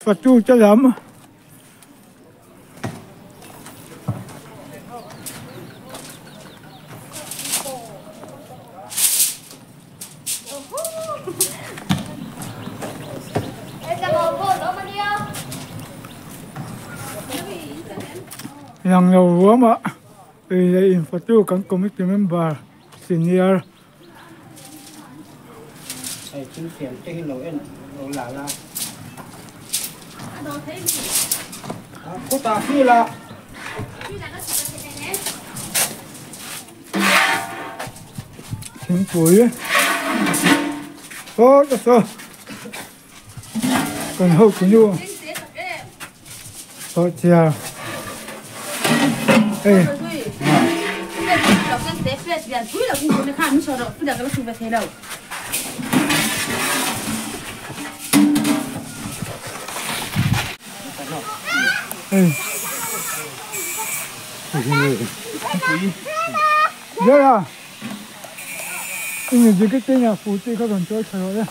Fatu te lam. Lang lo ruamah ei leh in fatu kan committee member senior. Hei thil siam te hi lo en lo la la. Khutah khi la. Thingpui saw ta saw kan hotu nu sawhchiar hei. Zela i jacket te nia fu te kha rawn chawi tha rawh le.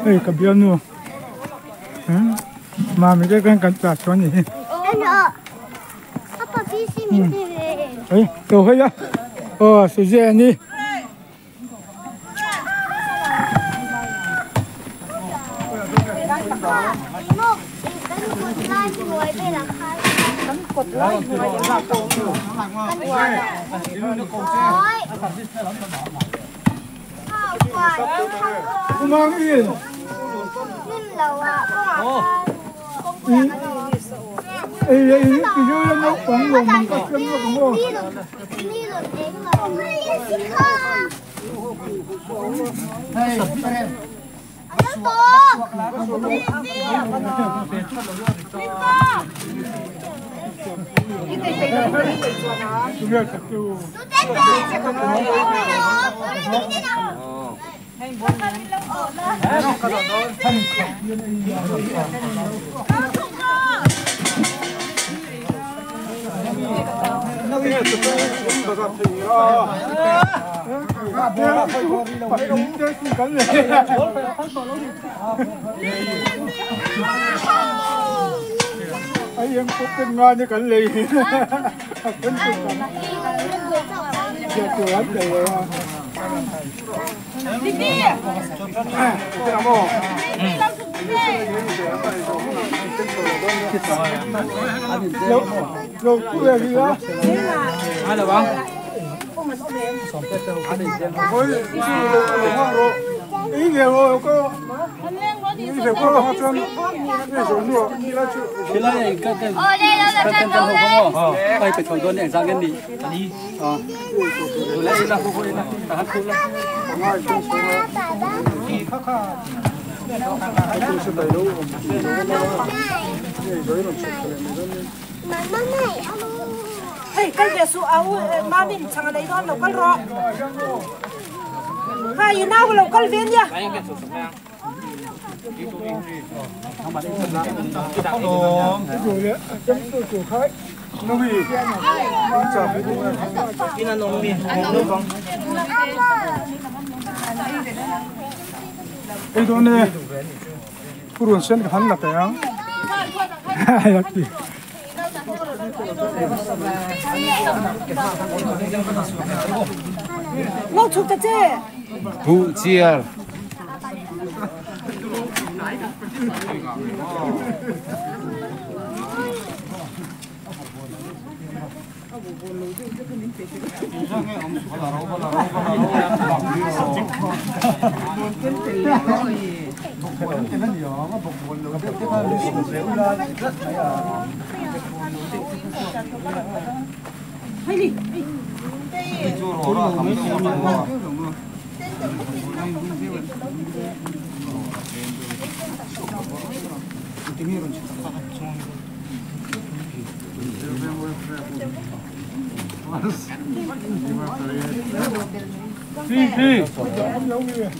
Hei ka bialnu mami te khan kan tah chuan a ni hi. Ei lo hawi a aw suzy a ni. Ei dawn e purun sen ka han la teh ang Buh chiar.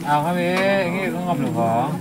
À không biết, nghe không ngầm được không?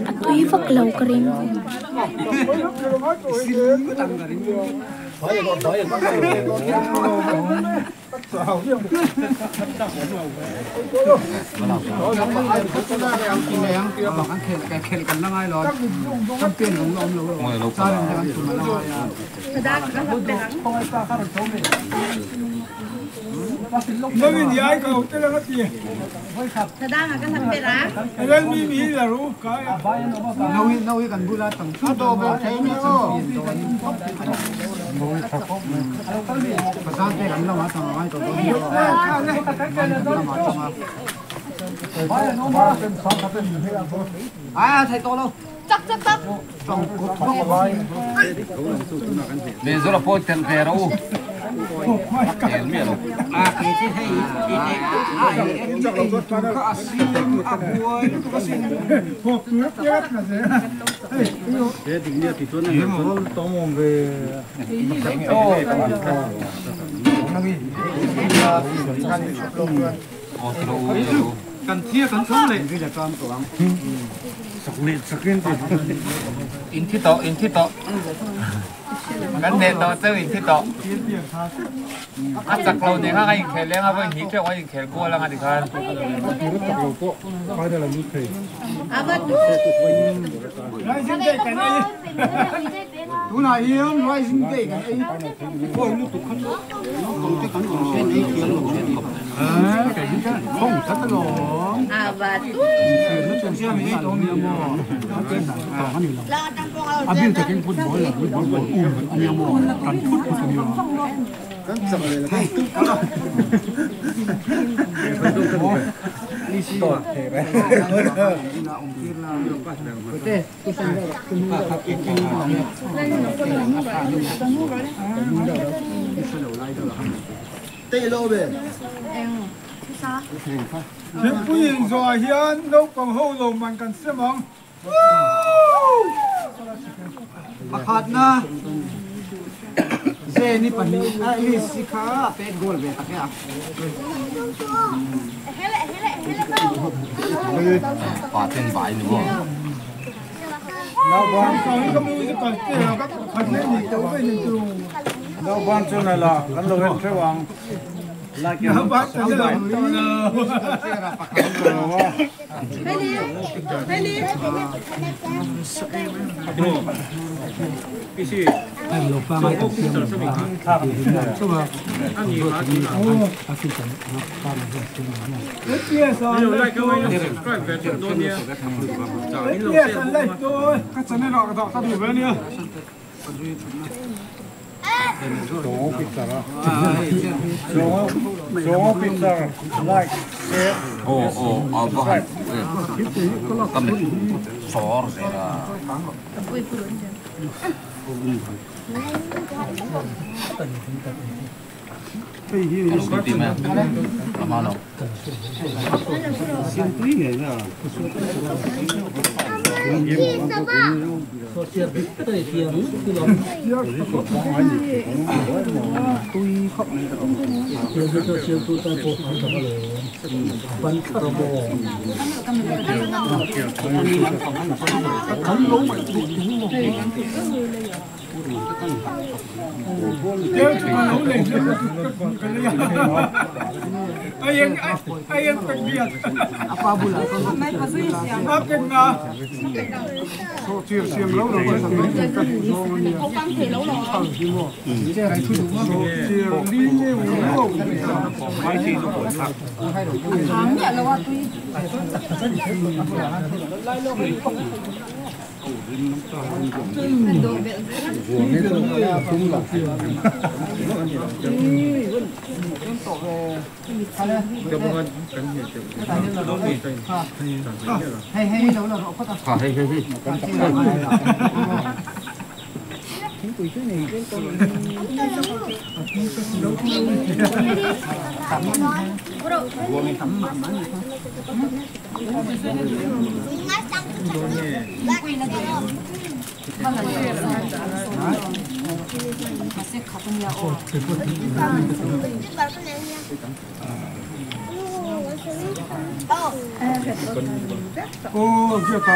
A tui vak lo ka ring. Ni pahnih a list kha pet goal ve tak a. Pa ten bai ni bo. Nau ban chu na la kan lo en thewang. Nau ban chu na la. Like, share, Oh, oh, oh, kami sor sera. Kalau gitu mah, lama lo. Oh, siapa?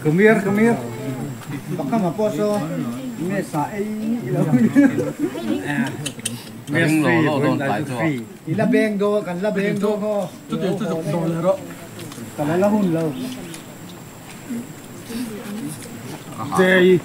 Come here. Baka maposo, me sa ei Ila beng do kan la beng do ko. Kalalahun lo. Jay.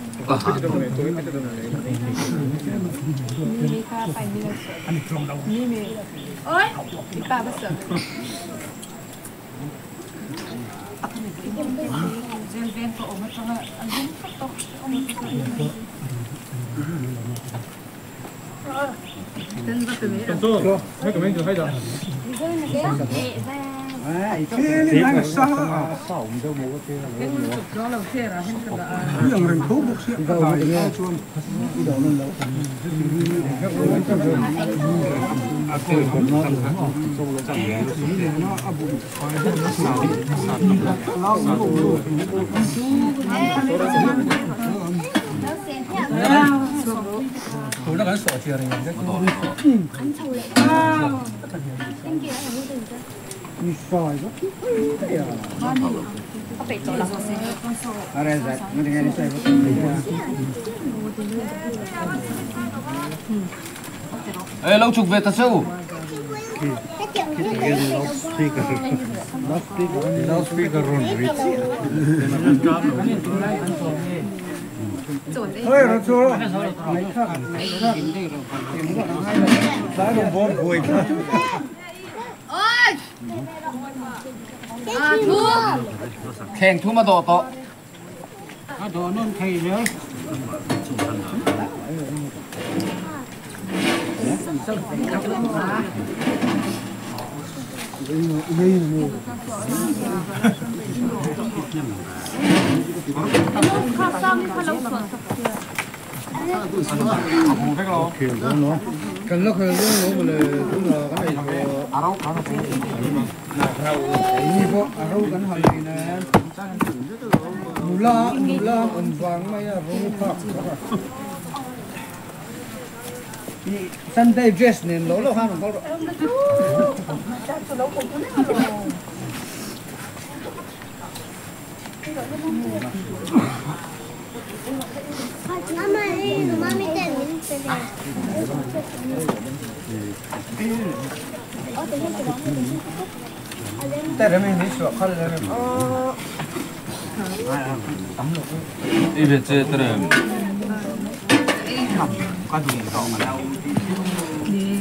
Ê, lâu chụp về thật sự. Khen thu mà đỏ to. Đỏ non thầy nữa. Cần lúc rồi nó mà cũng là cái này nula nula on vang mai a rong phak Sunday dress nên lỗ lỗ han không có.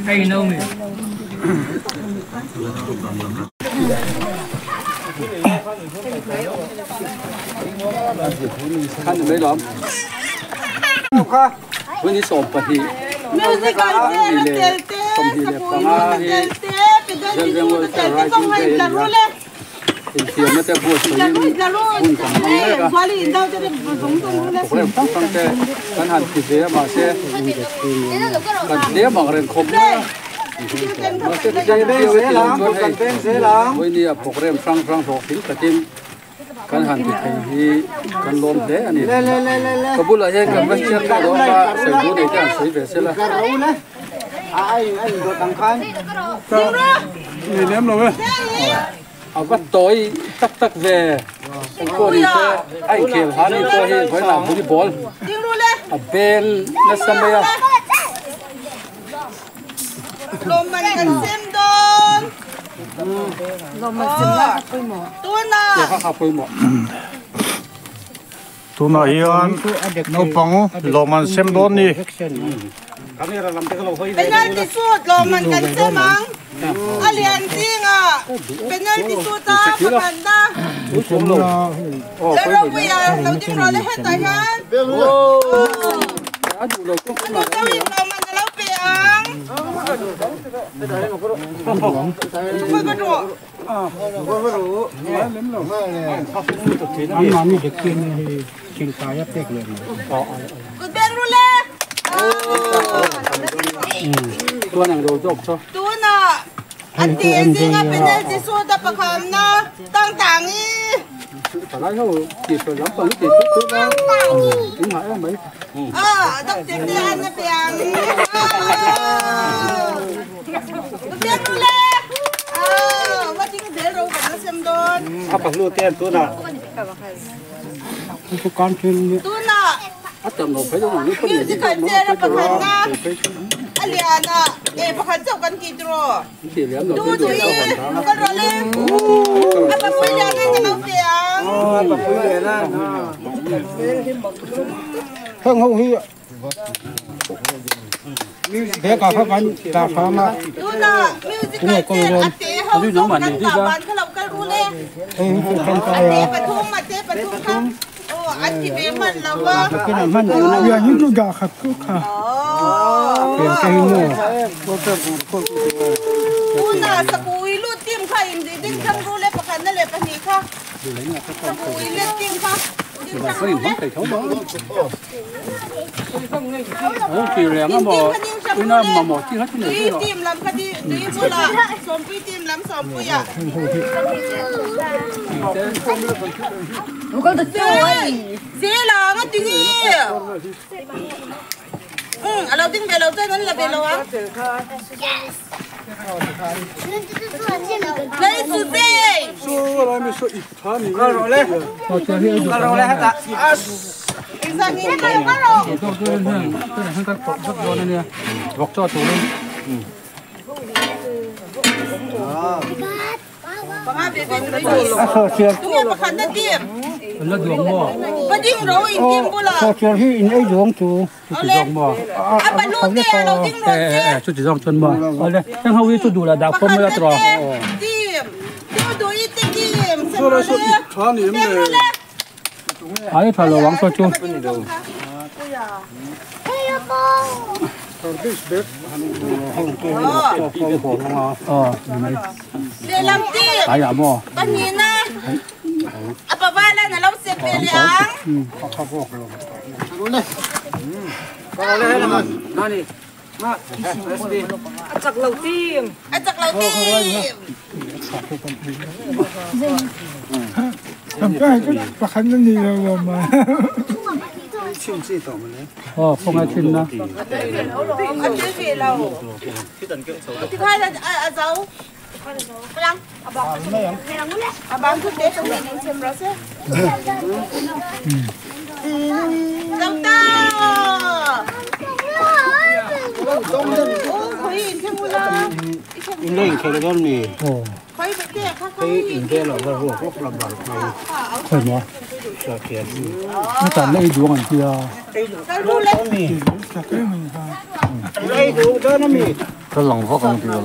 Cây nâu này. Khăn mấy lắm. Với ní sộp bật thì. Kan han ti thei hi kan lom hle ani kabul a hian kan va chiat ka lo ma sei du nei te an sei ve sela ai ai do tang khan ni lem lo ve a va toi tak tak ve ko ni te ai khel ha ni ko hi voi na buri ball a bel na samaya lom man kan sem don tuna hian naupang lawm an sem dawn ni penalty shoot lawm an kan sem ang a lian zinga penalty shoot a pakhat na le ropuia lo ding rawh le hetah hian anu lawm an alo pe ang Ding thang ru le pakhat na leh pahnih kha. Sabu in let team kha. Ding thang ru le. Tui team lam kha tui bulah Sawmpui team lam Sawmpui ah. Zela nga tingi. A lo ding ve lo chuan an la ve lo ang. Lei chu zei. Ai tha lo wang so chu. Ai ya mo. Panina. Apabala na lo se peliang. A chak lo team. A chak lo team. Ờ, không ai tin nữa. Nó toàn lấy đuông ăn kia. Cái lòng vóc ăn thì là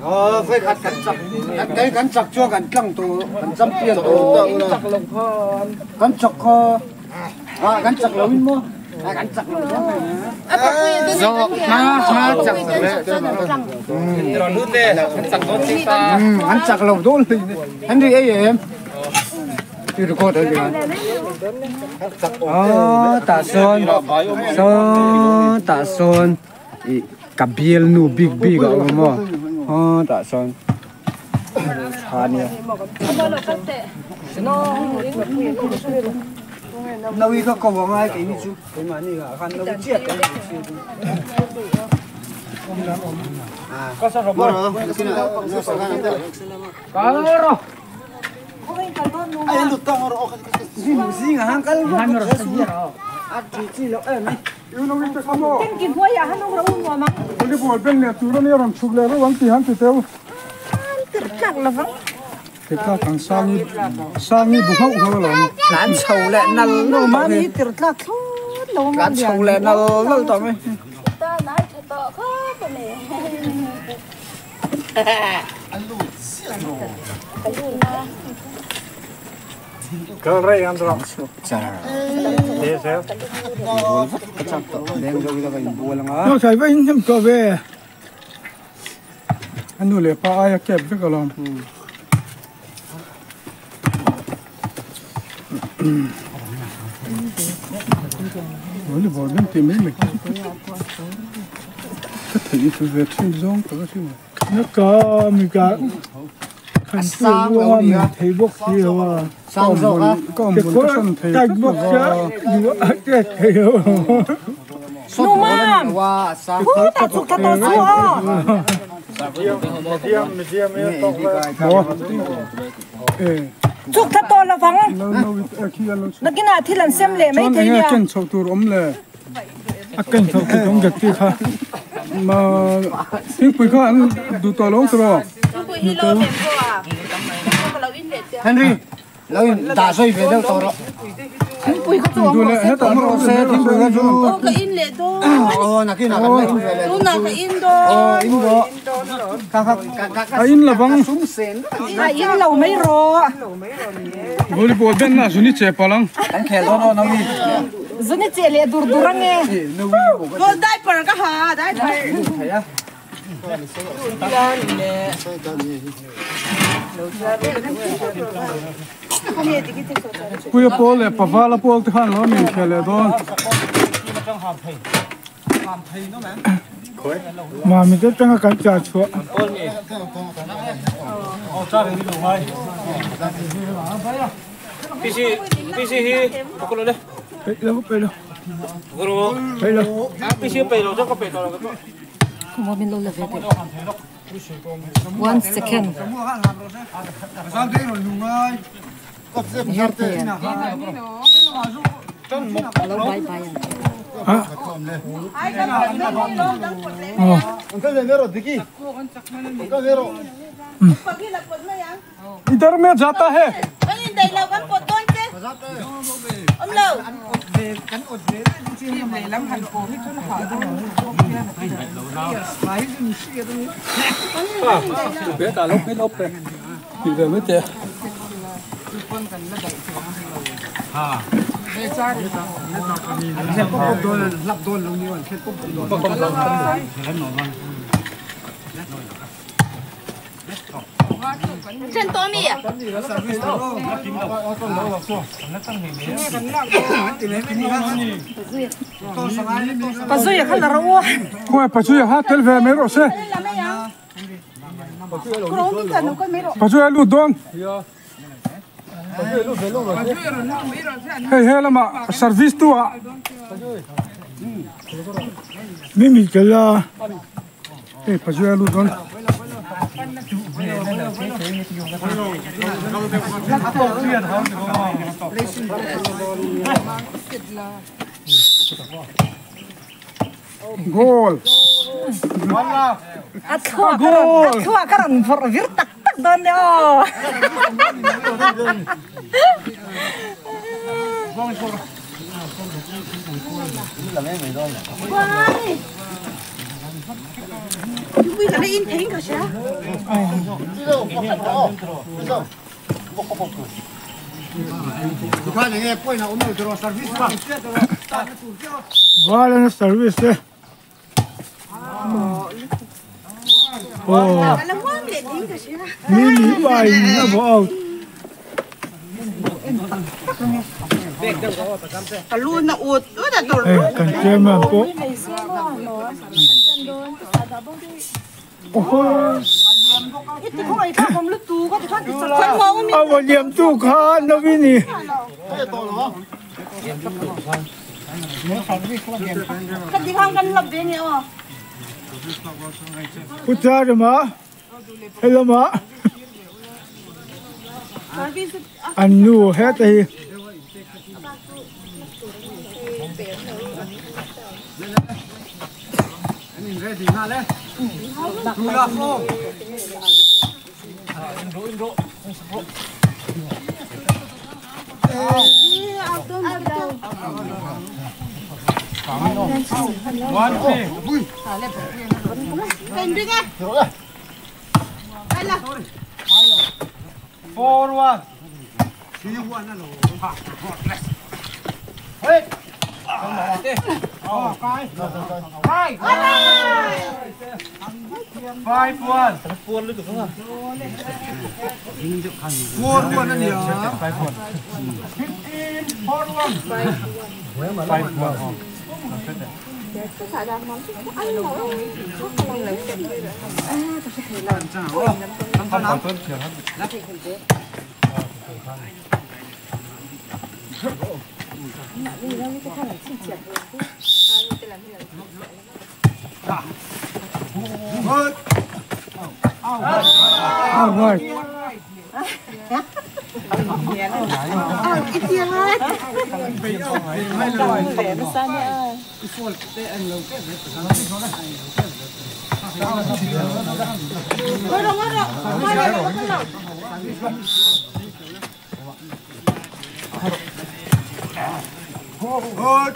Ờ, phải gặt cái gắn chặt cho gắn căng tổ, gắn chấm tiền tổ, gắn chặt kho, à gắn chặt lắm mà, gắn chặt lắm. Má chặt gắn chặt lắm đó, anh đi em, đi được coi được chưa? Ờ, ta sơn, sơn ta sơn, cả biel nu big big à mà. Ờ, ta sơn. Nâu cái cầu vòng ai cái gì chú, cái mà này là khăn nâu chết cái gì chú. Có. Cái ta thằng sang sang đi buộc hậu rồi lán sầu lẹ nal nó mà đi lán sầu lẹ nal nal tao mày cái rây ăn rồi nó chạy với anh em về anh nuôi lệ pa ai kẹp với cái lòng Nó bỏ đến tìm mấy mình cái thể từ về thiên giông cái gì mà nó có mình cả sang rồi mình thấy bốc gì rồi sang rồi á có một cái sân thấy cái bốc cái thấy rồi nô mam ta chụp ta to xuống chụp ta to là vắng nó cái nào thì làm xem lệ mấy thế nhỉ kênh sầu tur ôm lệ kênh sầu tur ôm giật kia mà tiếng quỳ có ăn đủ to lớn rồi Henry, lâu đả dây về đâu to đó. Thingpui kha chu awm rawh se. Awm rawh se thingpui kha chu. Aw ka in leh dawn. Aw nakin ah kan la in ve leh. Tunah ka in dawn. Aw in rawh. Kha kha A in lovang. A in lo mai rawh. Volleyball ben na zuni che palang. Kan khel dawn aw Nawi. Zuni che leh dur dur ange. Goal diaper ka ha diaper. Puia pawl leh pavala pawl te khan lo min khel leh dawn. Mami te tanga kan cha chhuah. One second. Hello, bye bye. इधर में जाता है। Service tu ah. Mimi kala. Eh, pajuya lu don. Goal. Goal. Athua karan vir tak tak don ne o. Wala service. Oh. Mimi bai na bo out. Kan chairman po. Oh. Awa liam tu kha na vini. Putar ma. Hello ma. Annu het hi. Forward. Five one. 4 1 5 1. 15 4 1. 5 1. All right. Good.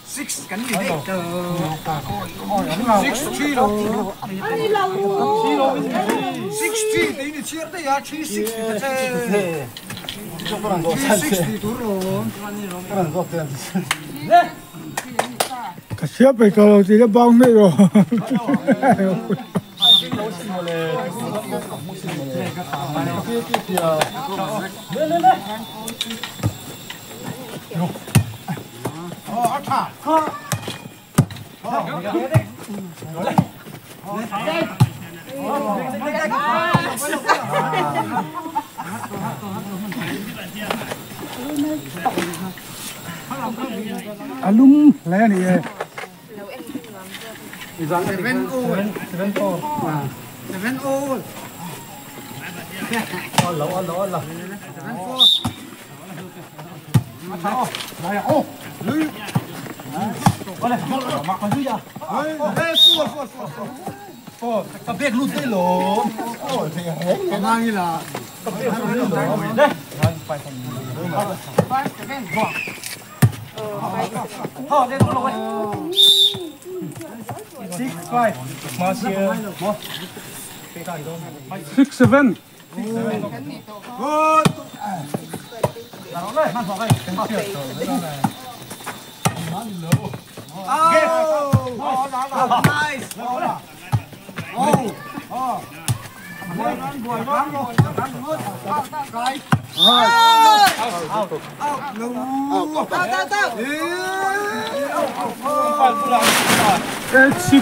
Six cái gì đấy? 6 3 lo. 6 3 tí ni chia đấy à, 3 6 thì thế. 3 6 thì đủ rồi. Cái xe bị cầu thì nó bao nhiêu rồi. Alum lẽ này 7 all 7 4 7 all alo alo 7 4 6 5 6 7 Good. Oh, nice. Oh, oh. Out, 8 6.